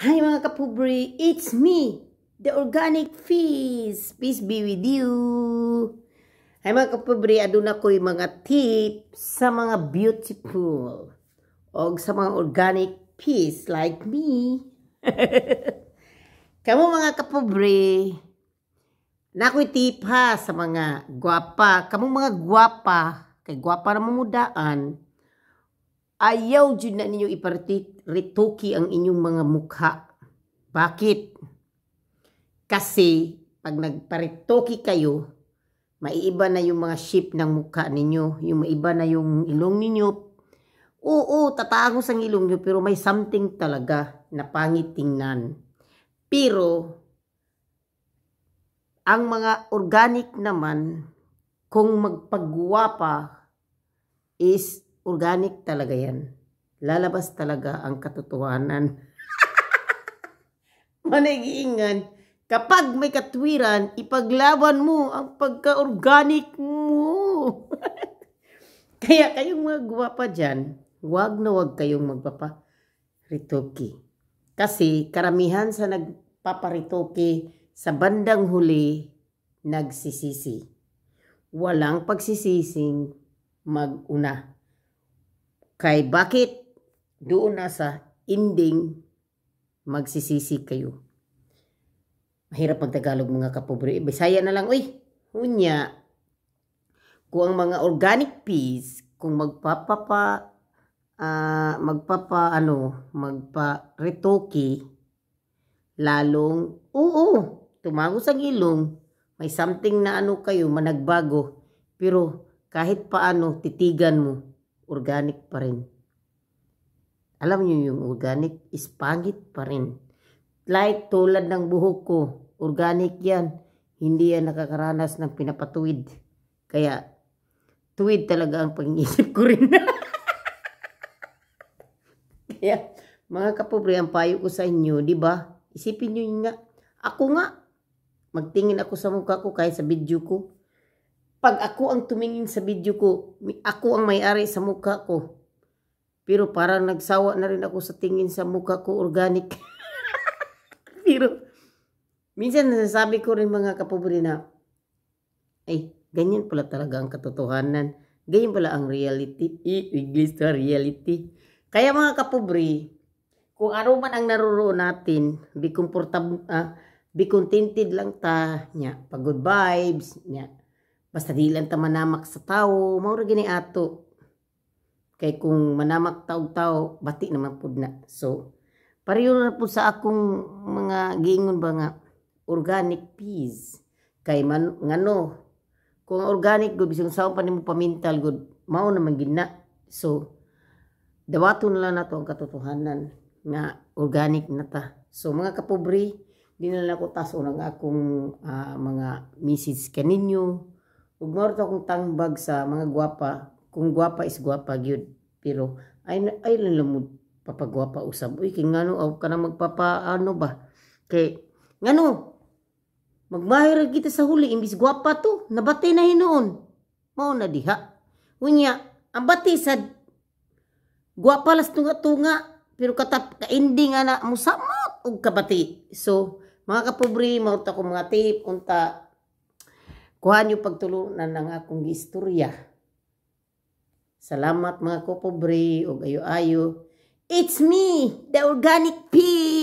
Hi, mga kapobre, it's me, the Organic Peace. Peace be with you. Hi, mga kapobre, aduna ko'y mga tips sa mga beautiful o sa mga organic peace like me. Kamo, mga kapobre, naa ko'y tip ha sa mga gwapa. Kamo mga gwapa, kay gwapa na mamudaan, ayaw jud na ninyo iparitoke ang inyong mga mukha. Bakit? Kasi pag nagparitoke kayo, maiiba na yung mga shape ng mukha ninyo. Yung maiba na yung ilong ninyo. Oo, tatagos ang ilong nyo, pero may something talaga na pangit tingnan. Pero ang mga organic naman, kung magpagwapa is organic talaga yan. Lalabas talaga ang katotohanan. Managingan, kapag may katwiran, ipaglaban mo ang pagka-organic mo. Kaya kayong mga gwapa dyan, wag na wag kayong magpapa-retoke. Kasi karamihan sa nagpaparitoke, sa bandang huli, nagsisisi. Walang pagsisising mag-una. Kay bakit? Doon na sa ending, magsisisi kayo. Mahirap ang Tagalog, mga kapobre. Bisaya na lang, uy. Unya, kung ang mga organic peace, kung magpapa, ano, magpa-retoke, lalong, oo, tumagos ang ilong, may something na ano kayo, managbago. Pero kahit paano, titigan mo, organic pa rin. Alam niyo, yung organic is pangit pa rin. Like tulad ng buhok ko, organic yan. Hindi yan nakakaranas ng pinapatuwid. Kaya tuwid talaga ang pag-iisip ko rin. Kaya, mga kapobre, ang payo ko sa inyo, di ba? Isipin niyo nga, ako nga, magtingin ako sa mukha ko kahit sa video ko. Pag ako ang tumingin sa video ko, ako ang may-ari sa mukha ko. Pero parang nagsawa na rin ako sa tingin sa mukha ko, organic. Pero minsan nasasabi ko rin, mga kapobre, na, ay, ganyan pala talaga ang katotohanan. Ganyan pala ang reality. English to reality. Kaya, mga kapobre, kung ano man ang naroon natin, be comfortable, be contented lang ta, nya, pag good vibes, nya, basta di lang ta manamak sa tao, mao ra gini ato. Kay kung manamak taog tao, bati naman pud na. So, pareho na po sa akong mga giingon ba nga organic peace. Kay man ngano, kung organic gud, bisan sa pa nimo pamintal gud, mao naman gid na. So, dawaton na lang nato ang katotohanan nga organic na ta. So, mga kapobre, di na lang ako taso ng akong mga message kaninyo. Ug mao akong tangbag sa mga gwapa, kung gwapa is gwapa gyud. Pero ay ay lang mo papagwapa usab. Uy, kay ngano aw ka na magpapa ano ba? Kay ngano magmahir kita sa huli, imbis gwapa to, nabati na hinuon. Mao na diha. Unya, ang bati sad gwapa las tunga-tunga, pero katap ka-ending ana musamot og kabati. So, mga kapobre, mao ta ko mga tip unta kuha niyo pagtulunan ng akong istorya. Salamat, mga kapobre, ug ayo-ayo. It's me, the Organic Peace.